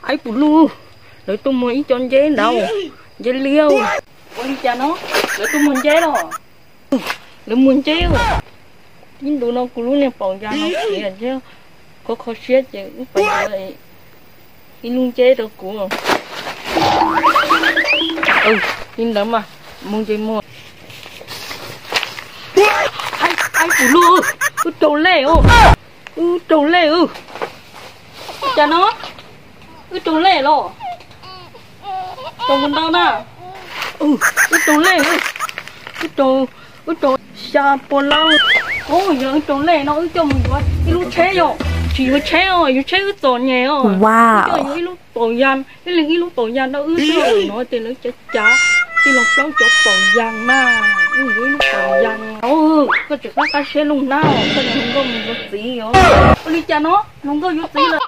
Aib pum lug, lawv tuaj muag ib co nceb ntawd, nceb liab. Ua li cas no, lawv tuaj muag nceb los? Lawv muag nceb. Ib ntus no kuv lub niag paum yas no khiav thiab, kho kho siab ces wb pais yuav ib lub nceb rau kuv. Li ntawd mas, mus ces mus. Aib pum lug, wb raug lej, wb raug lej. Cas no, wb raug lej los? Raug mus ntau na. Wb raug lej, wb raug, wb raug xya pua lab. Yog wb raug lej no wb coj mus yuav ib lub tsheb yom. Tsis yuav tsheb os, yuav tsheb wb txom nyem os. Coj yuav ib lub paum yas, ib leeg ib lub paum yas rau wb xwb, no ces lawv cav cav tij laug plaub cov paum yas na. Wb yuav ib lub paum yas. Koj tseem qab qab siab lug na, koj niag hluas nkauj mus yuav txiv os. Ua li cas no, hluas nkauj yuav txiv lawm?